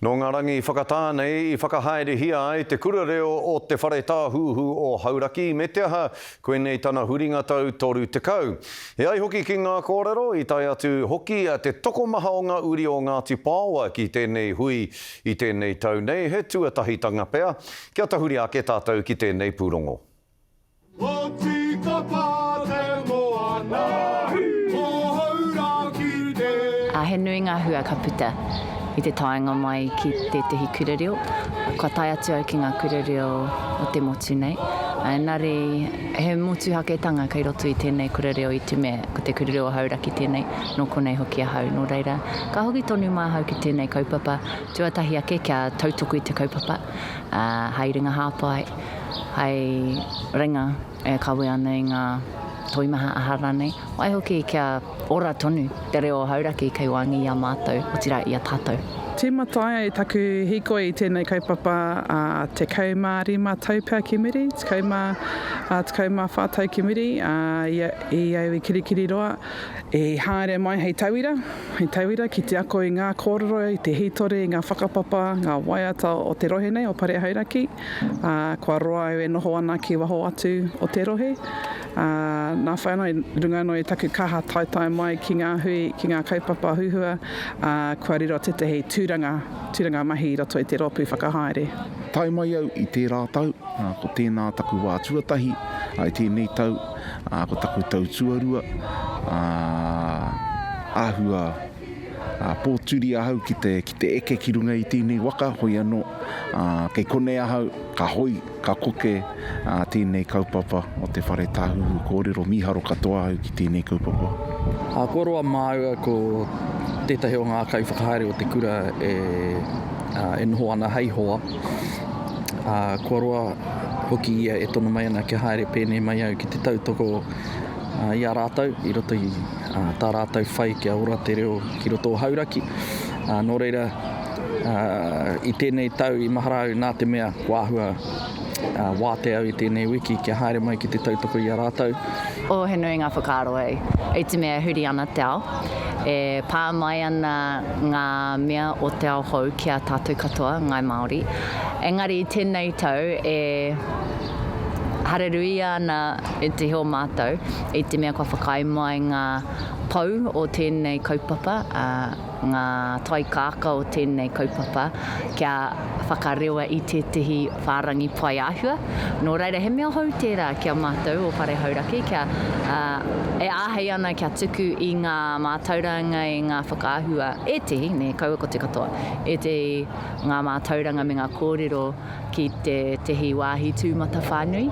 Nō ngā rangi whakatā nei i whakahaerehia ai te kura reo o Te Whare Tāhuhu o Hauraki me te aha, koinei tana huringa tau 30. E ai hoki ki ngā kōrero, i tae atu hoki te tokomaha o ngā uri o Ngāti Paoa ki tēnei hui i tēnei tau nei, he tuatahitanga pea. Kia tahuri ake tātou ki tēnei pūrongo. Ko Tīkapa te moana, ko Hauraki te. Ā, he nui ngā hua ka puta i te taenga mai ki tētehi kura reo. Kua tae atu au ki ngā kura reo o te motu nei. Engari, he motuhaketanga kei roto i tēnei kura reo i te mea ko te kura reo o Hauraki tēnei, nō konei hoki ahau. Nō reira, ka hoki tonu māhau ki tēnei kaupapa, tuatahi ake kia tautoko i te kaupapa, ā, hai ringa hāpai. Hei ringa e kawe ana i ngā toimaha aha rānei. Waihoki kia ora tonu te reo o Hauraki kei waenga i a mātou, otirā i a tātou. Tīmata ai taku hīkoi i tēnei kaupapa ā 15 tau pea ki muri, 14 tau ki muri, ā, i au i Kirikiriroa, i haere mai hei tauira, hei tauira ki te ako i ngā kōrero, i te hītori, i ngā whakapapa, ngā waiata o te rohe nei, o Pare Hauraki. Ā, kua roa au e noho ana ki waho atu o te rohe, ā, nā whai anō, i runga anō i taku kaha taetae mai ki ngā hui, ki ngā kaupapa huhua, ā, kua riro tētahi tūranga, tūranga mahi i roto i te rōpū whakahaere. Tae mai au i tērā tau, ā, ko tēnā taku wā tuatahi, ā, i tēnei tau, ā, ko taku tau tuarua, ā, āhua. Ā, pōturi ahau ki te, ki te eke ki runga i tēnei waka, hoi anō, ā, kei konei ahau, ka hoi, ka koke, ā, tēnei kaupapa o te Whare Tāhuhu Kōrero, mīharo katoa ahau ki tēnei kaupapa. Ā, kua roa māua ko tētahi o ngā kaiwhakahaere o te kura e, ā, e noho ana hei hoa, ā, kua roa hoki ia e tono mai ana kia haere pēnei mai au ki te tautoko, i a rātou i roto i tā rātou whai kia ora te reo ki roto o Hauraki. Nō reira, i tēnei tau i mahara au nā te mea kua āhua wātea au i tēnei wiki kia haere mai ki te tautoko i a rātou. Oh, he nui ngā whakaaro e, i te mea e huri ana te ao, e pā mai ana ngā mea o te ao hou ki a tātou katoa, Ngāi Māori. Engari i tēnei tau e Hareruia ana e te heo mātou i te mea kua whakaae mai ngā pou o tēnei kaupapa, ngā taikākā o tēnei kaupapa kia whakarewa i tētehi whārangi pae āhua. Nō reira, he mea hou tērā ki a mātou o Whare Hauraki kia e āhei ana kia tuku i ngā mātauranga, i ngā whakaahua, ētehi, nē, kaua ko te katoa, ētehi ngā mātauranga me ngā kōrero ki tētehi wāhi tūmatawhānui.